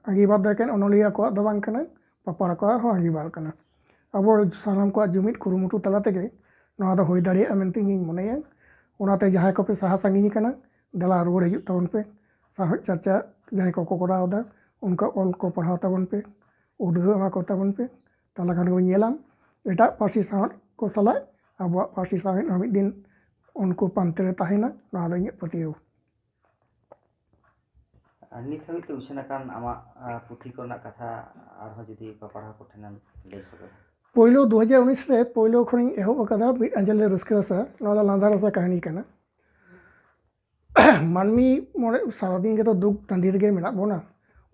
ᱟᱸᱜᱤᱵᱷᱟᱨ ᱫᱚ ᱮᱠᱮᱱ ᱚᱱᱚᱞᱤᱭᱟᱹ ᱠᱚᱣᱟᱜ ᱫᱚ ᱵᱟᱝ ᱠᱟᱱᱟ, ᱯᱟᱯᱟᱲᱟ ᱠᱚᱣᱟᱜ ᱦᱚᱸ ᱟᱸᱜᱤᱵᱷᱟᱨ ᱠᱟᱱᱟ᱾ ᱟᱵᱚ ᱥᱟᱱᱟᱢ ᱠᱚᱣᱟᱜ ᱡᱩᱢᱤᱫ ᱠᱩᱨᱩᱢᱩᱴᱩ ᱛᱟᱞᱟ ᱛᱮᱜᱮ ᱱᱚᱣᱟ ᱫᱚ ᱦᱩᱭ ᱫᱟᱲᱮᱭᱟᱜᱼᱟ ᱢᱮᱱᱛᱮ ᱤᱧᱤᱧ ᱢᱚᱱᱮᱭᱟ᱾ ᱚᱱᱟᱛᱮ ᱡᱟᱦᱟᱸᱭ ᱠᱚᱯᱮ ᱥᱟᱦᱟ ᱥᱟᱺᱜᱤᱧ ᱟᱠᱟᱱᱟ, ᱫᱮᱞᱟ ᱨᱩᱣᱟᱹᱲ ᱦᱤᱡᱩᱜ ᱛᱟᱵᱚᱱ ᱯᱮ᱾ ᱥᱟᱶᱦᱮᱫ ᱪᱟᱨᱪᱟ ᱡᱟᱦᱟᱸᱭ ᱠᱚᱠᱚ ᱠᱚᱨᱟᱣ ᱮᱫᱟ, ᱩᱱᱠᱩ ᱚᱞ ᱠᱚ ᱯᱟᱲᱦᱟᱣ ᱛᱟᱵᱚᱱ ᱯᱮ, ᱩᱰᱷᱟᱹᱣ ᱮᱢᱟ ᱠᱚ ᱛᱟᱵᱚᱱ ᱯᱮ᱾ ᱛᱟᱦᱚᱞᱮ ᱠᱷᱟᱱ ᱜᱮᱵᱚᱱ ᱧᱮᱞᱟ ᱮᱴᱟᱜ ᱯᱟᱹᱨᱥᱤ ᱥᱟᱶᱦᱮᱫ ᱠᱚ ᱥᱟᱞᱟᱜ ᱟᱵᱚᱣᱟᱜ ᱯᱟᱹᱨᱥᱤ ᱥᱟᱶᱦᱮᱫ ᱦᱚᱸ ᱢᱤᱫ ᱫᱤᱱ ᱩᱱᱠᱩ ᱯᱟᱱᱛᱮ ᱨᱮ ᱛᱟᱦᱮᱱᱟ, ᱱᱚᱣᱟ ᱫᱚ ᱤᱧᱟᱹᱜ ᱯᱟᱹᱛᱭᱟᱹᱣ᱾ ᱟᱨ ᱱᱤᱛ ᱦᱟᱹᱵᱤᱡ ᱛᱮ ᱩᱪᱷᱟᱹᱱ ᱟᱠᱟᱱ ᱟᱢᱟᱜ, ᱟ, ᱯᱩᱛᱷᱤ ᱠᱚᱨᱮᱱᱟᱜ ᱠᱟᱛᱷᱟ ᱟᱨᱦᱚᱸ ᱡᱩᱫᱤ ᱯᱟᱯᱟᱲᱦᱟ ᱠᱚᱴᱷᱮᱱᱮᱢ ᱞᱟᱹᱭ ᱥᱚᱫᱚᱨᱟ᱾ ᱯᱳᱭᱞᱳ ᱫᱩ ᱦᱟᱡᱟᱨ ᱩᱱᱤᱥ ᱨᱮ ᱯᱳᱭᱞᱳ ᱠᱷᱚᱱᱤᱧ ᱮᱦᱚᱵ ᱟᱠᱟᱫᱟ ᱢᱤᱫ ᱟᱸᱡᱮᱞ ᱨᱟᱹᱥᱠᱟᱹ ᱨᱟᱥᱟ, ᱱᱚᱣᱟ ᱫᱚ ᱞᱟᱸᱫᱟ ᱨᱟᱥᱟ ᱠᱟᱹᱦᱱᱤ ᱠᱟᱱᱟ᱾ ᱢᱟᱹᱱᱢᱤ ᱢᱚᱱᱮ ᱥᱟᱨᱟᱫᱤᱱ ᱜᱮᱛᱚ ᱫᱩᱠ ᱛᱟᱺᱰᱤ ᱨᱮᱜᱮ ᱢᱮᱱᱟᱜ ᱵᱚᱱᱟ᱾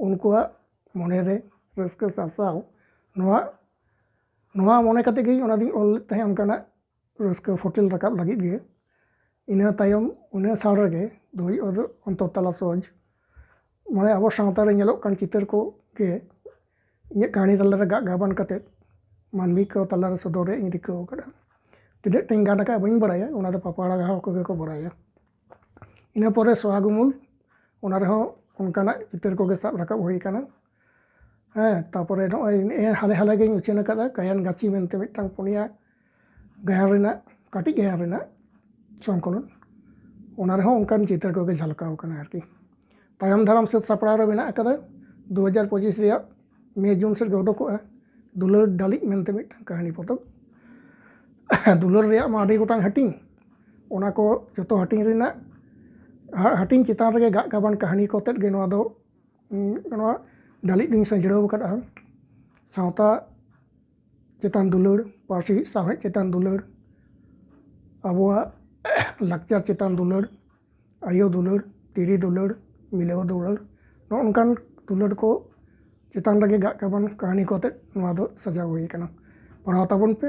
ᱩᱱᱠᱩᱣᱟᱜ ᱢᱚᱱᱮᱨᱮ ᱨᱟᱹᱥᱠᱟᱹ ᱥᱟᱨᱥᱟᱣ, ᱱᱚᱣᱟ, ᱱᱚᱣᱟ ᱢᱚᱱᱮ ᱠᱟᱛᱮ ᱜᱮ ᱚᱱᱟ ᱫᱚᱧ ᱚᱞ ᱞᱮᱫ ᱛᱟᱦᱮᱸᱫ, ᱚᱱᱠᱟᱱᱟᱜ ᱨᱟᱹᱥᱠᱟᱹ ᱯᱷᱩᱴᱮᱞ ᱨᱟᱠᱟᱵ ᱞᱟᱹᱜᱤᱫ ᱜᱮ᱾ ᱤᱱᱟᱹ ᱛᱟᱭᱚᱢ ᱩᱱᱟᱹᱜ ᱥᱟᱞ ᱨᱮᱜᱮ ᱫᱩᱭ ᱚᱱᱛᱚᱨ ᱛᱟᱞᱟ ᱥᱚᱡᱽ, ᱢᱟᱱᱮ, ᱟᱵᱚ ᱥᱟᱶᱛᱟ ᱨᱮ ᱧᱮᱞᱚᱜ ᱠᱟᱱ ᱪᱤᱛᱟᱹᱨ ᱠᱚ ᱜᱮ ᱤᱧᱟᱹᱜ ᱠᱟᱹᱦᱱᱤ ᱛᱟᱞᱟᱨᱮ ᱜᱟᱜ ᱜᱟᱵᱟᱱ ᱠᱟᱛᱮ ᱢᱟᱹᱱᱢᱤ ᱠᱚ ᱛᱟᱞᱟᱨᱮ ᱥᱚᱫᱚᱨ ᱨᱮᱭᱟᱜ ᱤᱧ ᱨᱤᱠᱟᱹ ᱟᱠᱟᱫᱼᱟ᱾ ᱛᱤᱱᱟᱹᱜ ᱴᱟᱧ ᱜᱟᱱ ᱟᱠᱟᱫᱼᱟ ᱵᱟᱹᱧ ᱵᱟᱲᱟᱭᱟ, ᱚᱱᱟ ᱫᱚ ᱯᱟᱯᱟᱲᱟ ᱜᱟᱦᱟᱣ ᱠᱚᱜᱮ ᱠᱚ ᱵᱟᱲᱟᱭᱟ᱾ ᱤᱱᱟᱹ ᱯᱚᱨᱮ ᱥᱚᱦᱟᱜᱩᱢᱩᱞ, ᱚᱱᱟ ᱨᱮᱦᱚᱸ ᱚᱱᱠᱟᱱᱟᱜ ᱪᱤᱛᱟᱹᱨ ᱠᱚᱜᱮ ᱥᱟᱵ ᱨᱟᱠᱟᱵ ᱦᱩᱭ ᱟᱠᱟᱱᱟ᱾ ᱦᱮᱸ, ᱛᱟᱯᱚᱨᱮ ᱱᱚᱜᱼᱚᱭ ᱱᱮᱜᱼᱮ ᱦᱟᱞᱮ ᱦᱟᱞᱮ ᱜᱤᱧ ᱩᱪᱷᱟᱹᱱ ᱟᱠᱟᱫᱟ ᱜᱟᱭᱟᱱ ᱜᱟᱹᱪᱷᱤ ᱢᱮᱱᱛᱮ ᱢᱤᱫᱴᱟᱝ ᱯᱩᱱᱭᱟ ᱜᱟᱭᱟᱱ ᱨᱮᱱᱟᱜ, ᱠᱟᱹᱴᱤᱡ ᱜᱟᱭᱟᱱ ᱨᱮᱱᱟᱜ ᱥᱚᱝᱠᱚᱞᱚᱱ᱾ ᱚᱱᱟ ᱨᱮᱦᱚᱸ ᱚᱱᱠᱟᱱ ᱪᱤᱛᱟᱹᱨ ᱠᱚᱜᱮ ᱡᱷᱟᱞᱠᱟᱣ ᱟᱠᱟᱱᱟ ᱟᱨᱠᱤ᱾ ᱛᱟᱭᱚᱢ ᱫᱟᱨᱟᱢ ᱥᱟᱹᱛ ᱥᱟᱯᱲᱟᱣ ᱨᱮ ᱢᱮᱱᱟᱜ ᱟᱠᱟᱫᱟ ᱫᱩ ᱦᱟᱡᱟᱨ ᱯᱚᱸᱪᱤᱥ ᱨᱮᱭᱟᱜ ᱢᱮ ᱡᱩᱱ ᱥᱮᱫ ᱜᱮ ᱩᱰᱩᱠᱚᱜᱼᱟ ᱫᱩᱞᱟᱹᱲ ᱰᱟᱹᱞᱤᱡ ᱢᱮᱱᱛᱮ ᱢᱤᱫᱴᱟᱝ ᱠᱟᱹᱦᱱᱤ ᱯᱚᱛᱚᱵ᱾ ᱫᱩᱞᱟᱹᱲ ᱨᱮᱭᱟᱜ ᱢᱟ ᱟᱹᱰᱤ ᱜᱚᱴᱟᱝ ᱦᱟᱹᱴᱤᱧ, ᱚᱱᱟ ᱠᱚ ᱡᱚᱛᱚ ᱦᱟᱹᱴᱤᱧ ᱨᱮᱱᱟᱜ, ᱦᱟ-, ᱦᱟᱹᱴᱤᱧ ᱪᱮᱛᱟᱱ ᱨᱮᱜᱮ ᱜᱟᱜ ᱜᱟᱵᱟᱱ ᱠᱟᱹᱦᱱᱤ ᱠᱚ ᱟᱛᱮᱫ ᱜᱮ ᱱᱚᱣᱟ ᱫᱚ, ᱩᱸ, ᱱᱚᱣᱟ ᱰᱟᱹᱞᱤᱡ ᱫᱚᱧ ᱥᱟᱡᱲᱟᱹᱣ ᱟᱠᱟᱫᱼᱟ᱾ ᱥᱟᱶᱛᱟ ᱪᱮᱛᱟᱱ ᱫᱩᱞᱟᱹᱲ, ᱯᱟᱹᱨᱥᱤ ᱥᱟᱶᱦᱮᱫ ᱪᱮᱛᱟᱱ ᱫᱩᱞᱟᱹᱲ, ᱟᱵᱚᱣᱟᱜ ᱞᱟᱠᱪᱟᱨ ᱪᱮᱛᱟᱱ ᱫᱩᱞᱟᱹᱲ, ᱟᱭᱳ ᱫᱩᱞᱟᱹᱲ, ᱛᱤᱨᱤ ᱫᱩᱞᱟᱹᱲ, ᱢᱤᱞᱟᱹᱣ ᱫᱩᱞᱟᱹᱲ, ᱱᱚᱜᱼᱚ ᱱᱚᱝᱠᱟᱱ ᱫᱩᱞᱟᱹᱲ ᱠᱚ ᱪᱮᱛᱟᱱ ᱨᱮᱜᱮ ᱜᱟᱜ ᱜᱟᱵᱟᱱ ᱠᱟᱹᱦᱱᱤ ᱠᱚ ᱟᱛᱮᱫ ᱱᱚᱣᱟ ᱫᱚ ᱥᱟᱡᱟᱣ ᱦᱩᱭ ᱟᱠᱟᱱᱟ᱾ ᱯᱟᱲᱦᱟᱣ ᱛᱟᱵᱚᱱ ᱯᱮ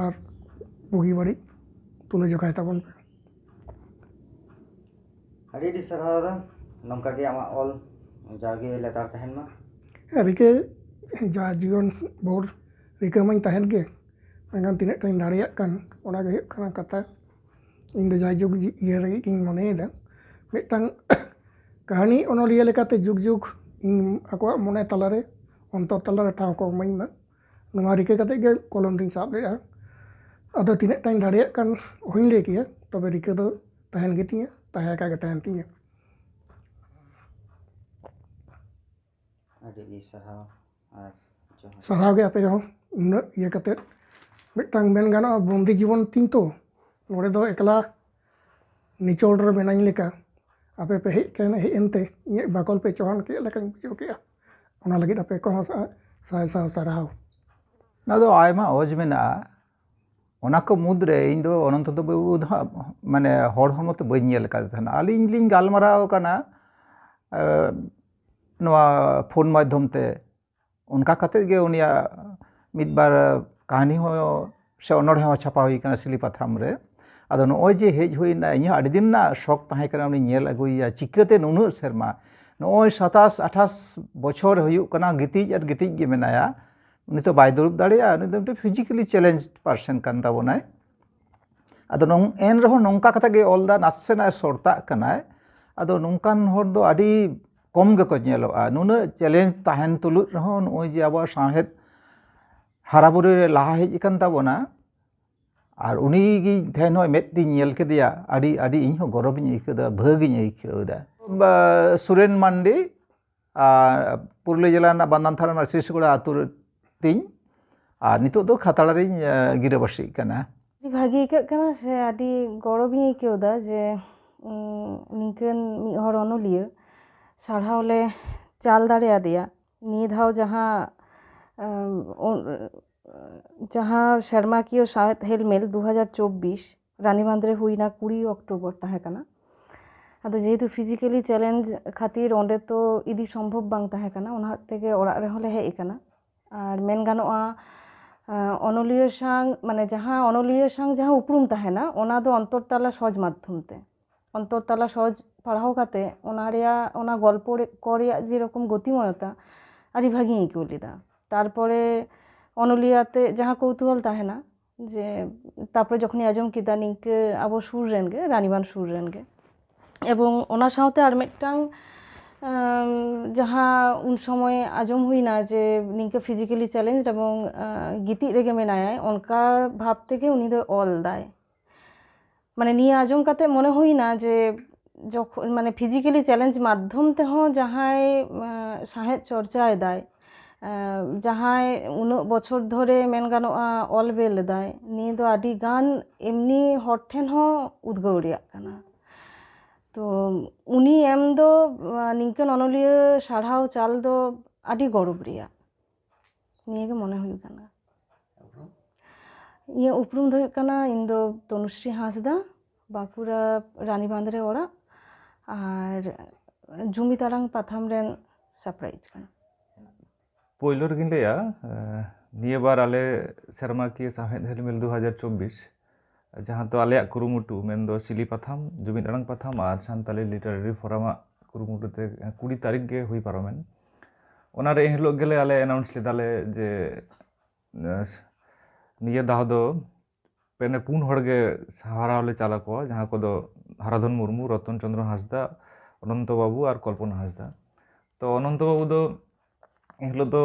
ᱟᱨ ᱵᱩᱜᱤ ᱵᱟᱹᱲᱤᱡ ᱛᱩᱞᱟᱹ ᱡᱚᱠᱷᱟᱭ ᱛᱟᱵᱚᱱ ᱯᱮ᱾ ᱟᱹᱰᱤ ᱟᱹᱰᱤ ᱥᱟᱨᱦᱟᱣ ᱫᱟ, ᱱᱚᱝᱠᱟ ᱜᱮ ᱟᱢᱟᱜ ᱚᱞ ᱡᱟᱣᱜᱮ ᱞᱮᱛᱟᱲ ᱛᱟᱦᱮᱱ ᱢᱟ᱾ ᱨᱤᱠᱟᱹ ᱡᱟ ᱡᱤᱭᱚᱱ ᱵᱷᱳᱨ ᱨᱤᱠᱟᱹ ᱢᱟᱧ ᱛᱟᱦᱮᱱ ᱜᱮ, ᱢᱮᱱᱠᱷᱟᱱ ᱛᱤᱱᱟᱹᱜ ᱴᱟᱧ ᱫᱟᱲᱮᱭᱟᱜ ᱠᱟᱱ, ᱚᱱᱟ ᱜᱮ ᱦᱩᱭᱩᱜ ᱠᱟᱱᱟ ᱠᱟᱛᱷᱟ᱾ ᱤᱧ ᱫᱚ ᱡᱟᱭᱡᱩᱜᱽ ᱡᱤ- ᱤᱭᱟᱹ ᱞᱟᱹᱜᱤᱫ ᱜᱤᱧ ᱢᱚᱱᱮᱭᱮᱫᱟ᱾ ᱢᱤᱫᱴᱟᱝ ᱠᱟᱹᱦᱱᱤ ᱚᱱᱚᱞᱤᱭᱟᱹ ᱞᱮᱠᱟᱛᱮ ᱡᱩᱜᱽ ᱡᱩᱜᱽ ᱤᱧ ᱟᱠᱚᱣᱟᱜ ᱢᱚᱱᱮ ᱛᱟᱞᱟᱨᱮ, ᱚᱱᱛᱚᱨ ᱛᱟᱞᱟᱨᱮ ᱴᱷᱟᱶ ᱠᱚ ᱮᱢᱟᱹᱧ ᱢᱟ, ᱱᱚᱣᱟ ᱨᱤᱠᱟᱹ ᱠᱟᱛᱮ ᱜᱮ ᱠᱚᱞᱚᱢ ᱫᱚᱧ ᱥᱟᱵ ᱞᱮᱫᱼᱟ᱾ ᱟᱫᱚ ᱛᱤᱱᱟᱹᱜ ᱴᱟᱧ ᱫᱟᱲᱮᱭᱟᱜ ᱠᱟᱱ ᱚᱦᱚᱧ ᱞᱟᱹᱭ ᱠᱮᱭᱟ, ᱛᱚᱵᱮ ᱨᱤᱠᱟᱹ ᱫᱚ ᱛᱟᱦᱮᱱ ᱜᱮᱛᱤᱧᱟ, ᱛᱟᱦᱮᱸ ᱟᱠᱟ ᱜᱮ ᱛᱟᱦᱮᱱ ᱛᱤᱧᱟ᱾ ᱟᱹᱰᱤ ᱟᱹᱰᱤ ᱥᱟᱨᱦᱟᱣ ᱟᱨ ᱡᱚᱦᱟᱨ᱾ ᱥᱟᱨᱦᱟᱣ ᱜᱮ ᱟᱯᱮ ᱦᱚᱸ ᱩᱱᱟᱹᱜ ᱤᱭᱟᱹ ᱠᱟᱛᱮᱫ᱾ ᱢᱤᱫᱴᱟᱝ ᱢᱮᱱ ᱜᱟᱱᱚᱜᱼᱟ, ᱵᱚᱱᱫᱤ ᱡᱤᱵᱚᱱ ᱛᱤᱧ ᱛᱚ ᱱᱚᱰᱮ ᱫᱚ ᱮᱠᱞᱟ ᱱᱤᱪᱚᱲ ᱨᱮ ᱢᱮᱱᱟᱹᱧ ᱞᱮᱠᱟ᱾ ᱟᱯᱮ ᱯᱮ ᱦᱮᱡ ᱠᱟᱱ, ᱦᱮᱡ ᱮᱱᱛᱮ ᱤᱧᱟᱹᱜ ᱵᱟᱠᱚᱞ ᱯᱮ ᱪᱚᱦᱟᱱ ᱠᱮᱫ ᱞᱮᱠᱟᱧ ᱵᱩᱡᱷᱟᱹᱣ ᱠᱮᱫᱼᱟ᱾ ᱚᱱᱟ ᱞᱟᱹᱜᱤᱫ ᱟᱯᱮ ᱠᱚᱦᱚᱸ ᱥᱟ- ᱥᱟᱭ ᱥᱟᱭ ᱥᱟᱨᱦᱟᱣ᱾ ᱱᱚᱣᱟ ᱫᱚ ᱟᱭᱢᱟ ᱚᱡᱽ ᱢᱮᱱᱟᱜᱼᱟ᱾ ᱚᱱᱟ ᱠᱚ ᱢᱩᱫᱽᱨᱮ ᱤᱧ ᱫᱚ ᱚᱱᱚᱱᱛᱚ ᱫᱚ ᱵᱟᱹᱵᱩ ᱫᱚ ᱦᱟᱸᱜ ᱢᱟᱱᱮ ᱦᱚᱲ ᱦᱚᱲᱢᱚ ᱛᱮ ᱵᱟᱹᱧ ᱧᱮᱞ ᱟᱠᱟᱫᱮ ᱛᱟᱦᱮᱱᱟ᱾ ᱟᱹᱞᱤᱧ ᱞᱤᱧ ᱜᱟᱞᱢᱟᱨᱟᱣ ᱠᱟᱱᱟ, ᱮ, ᱱᱚᱣᱟ ᱯᱷᱳᱱ ᱢᱟᱫᱽᱫᱷᱚᱢ ᱛᱮ᱾ ᱚᱱᱠᱟ ᱠᱟᱛᱮᱫ ᱜᱮ ᱩᱱᱤᱭᱟᱜ ᱢᱤᱫ ᱵᱟᱨ ᱠᱟᱹᱦᱱᱤ ᱦᱚᱸ ᱥᱮ ᱚᱱᱚᱬᱦᱮ ᱦᱚᱸ ᱪᱷᱟᱯᱟ ᱦᱩᱭ ᱠᱟᱱᱟ ᱥᱤᱞᱤ ᱯᱟᱛᱷᱟᱢ ᱨᱮ᱾ ᱟᱫᱚ ᱱᱚᱜᱼᱚᱭ ᱡᱮ ᱦᱮᱡ ᱦᱩᱭᱱᱟ, ᱤᱧ ᱦᱚᱸ ᱟᱹᱰᱤ ᱫᱤᱱ ᱨᱮᱱᱟᱜ ᱥᱚᱠ ᱛᱟᱦᱮᱸ ᱠᱟᱱᱟ ᱩᱱᱤ ᱧᱮᱞ ᱟᱹᱜᱩᱭᱮᱭᱟ, ᱪᱤᱠᱟᱹᱛᱮ ᱱᱩᱱᱟᱹᱜ ᱥᱮᱨᱢᱟ, ᱱᱚᱜᱼᱚᱭ ᱥᱟᱛᱟᱥ ᱟᱴᱷᱟᱥ ᱵᱚᱪᱷᱚᱨ ᱦᱩᱭᱩᱜ ᱠᱟᱱᱟ, ᱜᱤᱛᱤᱡ ᱟᱨ ᱜᱤᱛᱤᱡ ᱜᱮ ᱢᱮᱱᱟᱭᱟ᱾ ᱩᱱᱤ ᱛᱚ ᱵᱟᱭ ᱫᱩᱲᱩᱵ ᱫᱟᱲᱮᱭᱟᱜᱼᱟ, ᱩᱱᱤ ᱫᱚ ᱢᱤᱫᱴᱮᱱ physically challenged person ᱠᱟᱱ ᱛᱟᱵᱚᱱᱟᱭ᱾ ᱟᱫᱚ ᱱᱚᱝ- ᱮᱱ ᱨᱮᱦᱚᱸ ᱱᱚᱝᱠᱟ ᱠᱟᱛᱮ ᱜᱮ ᱚᱞ ᱫᱟ, ᱱᱟᱥᱮᱱᱟᱜ ᱮ ᱥᱚᱨᱛᱟᱜ ᱠᱟᱱᱟᱭ᱾ ᱟᱫᱚ ᱱᱚᱝᱠᱟᱱ ᱦᱚᱲ ᱫᱚ ᱟᱹᱰᱤ ᱠᱚᱢ ᱜᱮᱠᱚ ᱧᱮᱞᱚᱜᱼᱟ᱾ ᱱᱩᱱᱟᱹᱜ challenge ᱛᱟᱦᱮᱱ ᱛᱩᱞᱩᱡ ᱨᱮᱦᱚᱸ ᱱᱚᱜᱼᱚᱭ ᱡᱮ ᱟᱵᱚᱣᱟᱜ ᱥᱟᱶᱦᱮᱫ ᱦᱟᱨᱟ ᱵᱩᱨᱩ ᱨᱮ ᱞᱟᱦᱟ ᱦᱮᱡ ᱟᱠᱟᱱ ᱛᱟᱵᱚᱱᱟ, ᱟᱨ ᱩᱱᱤ ᱜᱮ ᱛᱮᱦᱮᱧ ᱱᱚᱜᱼᱚᱭ ᱢᱮᱫ ᱛᱤᱧ ᱧᱮᱞ ᱠᱮᱫᱮᱭᱟ, ᱟᱹᱰᱤ ᱟᱹᱰᱤ ᱤᱧ ᱦᱚᱸ ᱜᱚᱨᱚᱵᱤᱧ ᱟᱹᱭᱠᱟᱹᱣ ᱮᱫᱟ, ᱵᱷᱟᱹᱜᱤᱧ ᱟᱹᱭᱠᱟᱹᱣ ᱮᱫᱟ᱾ ᱵᱟ- ᱥᱩᱨᱮᱱ ᱢᱟᱱᱰᱤ, ᱟᱨ ᱯᱩᱨᱩᱞᱤᱭᱟᱹ ᱡᱮᱞᱟ ᱨᱮᱱᱟᱜ ᱵᱟᱱᱫᱟᱱ ᱛᱷᱟᱱᱟ ᱨᱮᱱᱟᱜ ᱥᱤᱥᱩᱜᱩᱲᱟ ᱟᱹᱛᱩ ᱨᱮ ᱛᱤᱧ, ᱟᱨ ᱱᱤᱛᱚᱜ ᱫᱚ ᱠᱷᱟᱛᱲᱟ ᱨᱤᱧ ᱮ, ᱜᱤᱨᱟᱹᱵᱟᱹᱥᱤᱜ ᱠᱟᱱᱟ᱾ ᱟᱹᱰᱤ ᱵᱷᱟᱹᱜᱤ ᱟᱹᱭᱠᱟᱹᱜ ᱠᱟᱱᱟ ᱥᱮ ᱟᱹᱰᱤ ᱜᱚᱨᱚᱵᱤᱧ ᱟᱹᱭᱠᱟᱹᱣ ᱮᱫᱟ ᱡᱮ ᱩᱸ, ᱱᱤᱝᱠᱟᱹᱱ ᱢᱤᱫ ᱦᱚᱲ ᱚᱱᱚᱞᱤᱭᱟᱹ ᱥᱟᱨᱦᱟᱣ ᱞᱮ ᱪᱟᱞ ᱫᱟᱲᱮᱭᱟᱫᱮᱭᱟ᱾ ᱱᱤᱭᱟᱹ ᱫᱷᱟᱣ ᱡᱟᱦᱟᱸ ᱮᱢ, ᱩᱱ- ᱡᱟᱦᱟᱸ ᱥᱮᱨᱢᱟᱠᱤᱭᱟᱹ ᱥᱟᱶᱦᱮᱫ ᱦᱮᱞᱢᱮᱞ ᱫᱩ ᱦᱟᱡᱟᱨ ᱪᱚᱵᱵᱤᱥ ᱨᱟᱱᱤᱵᱟᱸᱫᱷ ᱨᱮ ᱦᱩᱭᱱᱟ ᱠᱩᱲᱤ ᱚᱠᱴᱳᱵᱚᱨ ᱛᱟᱦᱮᱸ ᱠᱟᱱᱟ᱾ ᱟᱫᱚ ᱡᱮᱦᱮᱛᱩ ᱯᱷᱤᱡᱤᱠᱮᱞᱤ ᱪᱮᱞᱮᱧᱡᱽ ᱠᱷᱟᱹᱛᱤᱨ ᱚᱸᱰᱮ ᱛᱚ ᱤᱫᱤ ᱥᱚᱢᱵᱷᱚᱵ ᱵᱟᱝ ᱛᱟᱦᱮᱸ ᱠᱟᱱᱟ, ᱚᱱᱟ ᱛᱮᱜᱮ ᱚᱲᱟᱜ ᱨᱮᱦᱚᱸ ᱞᱮ ᱦᱮᱡ ᱟᱠᱟᱱᱟ᱾ ᱟᱨ ᱢᱮᱱ ᱜᱟᱱᱚᱜᱼᱟ, ᱟᱸ, ᱚᱱᱚᱞᱤᱭᱟᱹ ᱥᱟᱶ, ᱢᱟᱱᱮ, ᱡᱟᱦᱟᱸ ᱚᱱᱚᱞᱤᱭᱟᱹ ᱥᱟᱶ ᱡᱟᱦᱟᱸ ᱩᱯᱨᱩᱢ ᱛᱟᱦᱮᱱᱟ, ᱚᱱᱟ ᱫᱚ ᱚᱱᱛᱚᱨ ᱛᱟᱞᱟ ᱥᱚᱡᱽ ᱢᱟᱫᱽᱫᱷᱚᱢ ᱛᱮ᱾ ᱚᱱᱛᱚᱨ ᱛᱟᱞᱟ ᱥᱚᱡᱽ ᱯᱟᱲᱦᱟᱣ ᱠᱟᱛᱮ ᱚᱱᱟ ᱨᱮᱭᱟᱜ, ᱚᱱᱟ ᱜᱚᱞᱯᱚ ᱨᱮ, ᱠᱚ ᱨᱮᱭᱟᱜ ᱡᱮᱨᱚᱠᱚᱢ ᱜᱚᱛᱤᱢᱚᱭᱚᱛᱟ, ᱟᱹᱰᱤ ᱵᱷᱟᱹᱜᱤᱧ ᱟᱹᱭᱠᱟᱹᱣ ᱞᱮᱫᱟ᱾ ᱛᱟᱨᱯᱚᱨᱮ ᱚᱱᱚᱞᱤᱭᱟᱹ ᱟᱛᱮ ᱡᱟᱦᱟᱸ ᱠᱚᱣᱛᱩᱦᱚᱞ ᱛᱟᱦᱮᱱᱟ, ᱡᱮ ᱛᱟᱨᱯᱚᱨᱮ ᱡᱚᱠᱷᱚᱱᱤᱧ ᱟᱸᱡᱚᱢ ᱠᱮᱫᱟ ᱱᱤᱝᱠᱟᱹ ᱟᱵᱚ ᱥᱩᱨ ᱨᱮᱱ ᱜᱮ, ᱨᱟᱱᱤᱵᱟᱸᱫᱷ ᱥᱩᱨ ᱨᱮᱱ ᱜᱮ, ᱮᱵᱚᱝ ᱚᱱᱟ ᱥᱟᱶᱛᱮ ᱟᱨ ᱢᱤᱫᱴᱟᱝ, ᱟᱸ, ᱡᱟᱦᱟᱸ ᱩᱱ ᱥᱚᱢᱚᱭ ᱟᱸᱡᱚᱢ ᱦᱩᱭᱱᱟ ᱡᱮ ᱱᱤᱝᱠᱟᱹ ᱯᱷᱤᱡᱤᱠᱮᱞᱤ ᱪᱮᱞᱮᱧᱡᱽ ᱮᱵᱚᱝ, ᱟᱸ, ᱜᱤᱛᱤᱡ ᱨᱮᱜᱮ ᱢᱮᱱᱟᱭᱟᱭ, ᱚᱱᱠᱟ ᱵᱷᱟᱵᱽ ᱛᱮᱜᱮ ᱩᱱᱤ ᱫᱚ ᱚᱞ ᱫᱟᱭ᱾ ᱢᱟᱱᱮ, ᱱᱤᱭᱟᱹ ᱟᱸᱡᱚᱢ ᱠᱟᱛᱮ ᱢᱚᱱᱮ ᱦᱩᱭᱱᱟ ᱡᱮ ᱡᱚᱠᱷᱚᱱ, ᱢᱟᱱᱮ, ᱯᱷᱤᱡᱤᱠᱮᱞᱤ ᱪᱮᱞᱮᱧᱡᱽ ᱢᱟᱫᱽᱫᱷᱚᱢ ᱛᱮᱦᱚᱸ ᱡᱟᱦᱟᱸᱭ, ᱟᱸ, ᱥᱟᱶᱦᱮᱫ ᱪᱚᱨᱪᱟᱭᱮᱫᱟᱭ, ᱟᱸ, ᱡᱟᱦᱟᱸᱭ ᱩᱱᱟᱹᱜ ᱵᱚᱪᱷᱚᱨ ᱫᱷᱚᱨᱮ, ᱢᱮᱱ ᱜᱟᱱᱚᱜᱼᱟ, ᱚᱞ ᱵᱮᱞ ᱞᱮᱫᱟᱭ, ᱱᱤᱭᱟᱹ ᱫᱚ ᱟᱹᱰᱤ ᱜᱟᱱ ᱮᱢᱱᱤ ᱦᱚᱲ ᱴᱷᱮᱱ ᱦᱚᱸ ᱩᱫᱽᱜᱟᱹᱣ ᱨᱮᱭᱟᱜ ᱠᱟᱱᱟ᱾ ᱛᱚ, ᱩᱱᱤ ᱮᱢ ᱫᱚ, ᱟᱸ, ᱱᱤᱝᱠᱟᱹᱱ ᱚᱱᱚᱞᱤᱭᱟᱹ ᱥᱟᱨᱦᱟᱣ ᱪᱟᱞ ᱫᱚ ᱟᱹᱰᱤ ᱜᱚᱨᱚᱵᱽ ᱨᱮᱭᱟᱜ, ᱱᱤᱭᱟᱹ ᱜᱮ ᱢᱚᱱᱮ ᱦᱩᱭᱩᱜ ᱠᱟᱱᱟ᱾ ᱤᱧᱟᱹᱜ ᱩᱯᱨᱩᱢ ᱫᱚ ᱦᱩᱭᱩᱜ ᱠᱟᱱᱟ, ᱤᱧ ᱫᱚ ᱛᱚᱱᱩᱥᱨᱤ ᱦᱟᱸᱥᱫᱟ, ᱵᱟᱸᱠᱩᱲᱟ ᱨᱟᱱᱤᱵᱟᱸᱫᱷ ᱨᱮ ᱚᱲᱟᱜ, ᱟᱨ ᱡᱩᱢᱤᱫ ᱟᱲᱟᱝ ᱯᱟᱛᱷᱟᱢ ᱨᱮᱱ ᱥᱟᱯᱲᱟᱣᱤᱡ ᱠᱟᱱᱟ᱾ ᱯᱳᱭᱞᱳ ᱨᱮᱜᱤᱧ ᱞᱟᱹᱭᱟ, ᱮᱸ, ᱱᱤᱭᱟᱹ ᱵᱟᱨ ᱟᱞᱮ ᱥᱮᱨᱢᱟᱠᱤᱭᱟᱹ ᱥᱟᱶᱦᱮᱫ ᱦᱮᱞᱢᱮᱞ ᱫᱩ ᱦᱟᱡᱟᱨ ᱪᱚᱵᱵᱤᱥ, ᱡᱟᱦᱟᱸ ᱫᱚ ᱟᱞᱮᱭᱟᱜ ᱠᱩᱨᱩᱢᱩᱴᱩ, ᱢᱮᱱᱫᱚ ᱥᱤᱞᱤ ᱯᱟᱛᱷᱟᱢ, ᱡᱩᱢᱤᱫ ᱟᱲᱟᱝ ᱯᱟᱛᱷᱟᱢ ᱟᱨ ᱥᱟᱱᱛᱟᱞᱤ ᱞᱤᱴᱟᱨᱟᱨᱤ ᱯᱷᱳᱨᱟᱢᱟᱜ ᱠᱩᱨᱩᱢᱩᱴᱩ ᱛᱮ ᱠᱩᱲᱤ ᱛᱟᱹᱨᱤᱠᱷ ᱜᱮ ᱦᱩᱭ ᱯᱟᱨᱚᱢᱮᱱ᱾ ᱚᱱᱟᱨᱮ ᱮᱱᱦᱤᱞᱳᱜ ᱜᱮᱞᱮ ᱟᱞᱮ ᱮᱱᱟᱣᱩᱱᱥ ᱞᱮᱫᱟᱞᱮ ᱡᱮ, ᱮᱸ, ᱱᱤᱭᱟᱹ ᱫᱷᱟᱣ ᱫᱚ ᱯᱮᱱᱮ ᱯᱩᱱ ᱦᱚᱲ ᱜᱮ ᱥᱟᱨᱦᱟᱣ ᱞᱮ ᱪᱟᱞ ᱟᱠᱚᱣᱟ, ᱡᱟᱦᱟᱸ ᱠᱚᱫᱚ ᱦᱟᱨᱟᱫᱷᱚᱱ ᱢᱩᱨᱢᱩ, ᱨᱚᱛᱚᱱ ᱪᱚᱸᱫᱽᱨᱚ ᱦᱟᱸᱥᱫᱟ, ᱚᱱᱚᱱᱛᱚ ᱵᱟᱹᱵᱩ ᱟᱨ ᱠᱚᱞᱯᱚᱱᱟ ᱦᱟᱸᱥᱫᱟ᱾ ᱛᱚ, ᱚᱱᱚᱱᱛᱚ ᱵᱟᱹᱵᱩ ᱫᱚ ᱮᱱᱦᱤᱞᱳᱜ ᱫᱚ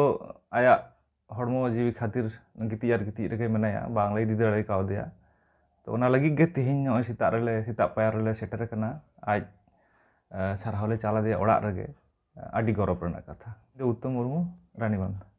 ᱟᱭᱟᱜ ᱦᱚᱲᱢᱚ ᱡᱤᱣᱤ ᱠᱷᱟᱹᱛᱤᱨ ᱜᱤᱛᱤᱡ ᱟᱨ ᱜᱤᱛᱤᱡ ᱨᱮᱜᱮ ᱢᱮᱱᱟᱭᱟ, ᱵᱟᱝᱞᱮ ᱤᱫᱤ ᱫᱟᱲᱮ ᱠᱟᱣᱫᱮᱭᱟ᱾ ᱛᱚ, ᱚᱱᱟ ᱞᱟᱹᱜᱤᱫ ᱜᱮ ᱛᱮᱦᱮᱧ ᱱᱚᱜᱼᱚᱭ ᱥᱮᱛᱟᱜ ᱨᱮᱞᱮ, ᱥᱮᱛᱟᱜ ᱯᱟᱭᱟᱨ ᱨᱮᱞᱮ ᱥᱮᱴᱮᱨ ᱟᱠᱟᱱᱟ᱾ ᱟᱡ, ᱮ, ᱥᱟᱨᱦᱟᱣ ᱞᱮ ᱪᱟᱞ ᱟᱫᱮᱭᱟ ᱚᱲᱟᱜ ᱨᱮᱜᱮ᱾ ᱟᱹᱰᱤ ᱜᱚᱨᱚᱵᱽ ᱨᱮᱱᱟᱜ ᱠᱟᱛᱷᱟ᱾ ᱩᱛᱛᱚᱢ ᱢᱩᱨᱢᱩ, ᱨᱟᱱᱤᱵᱟᱸᱫᱷ᱾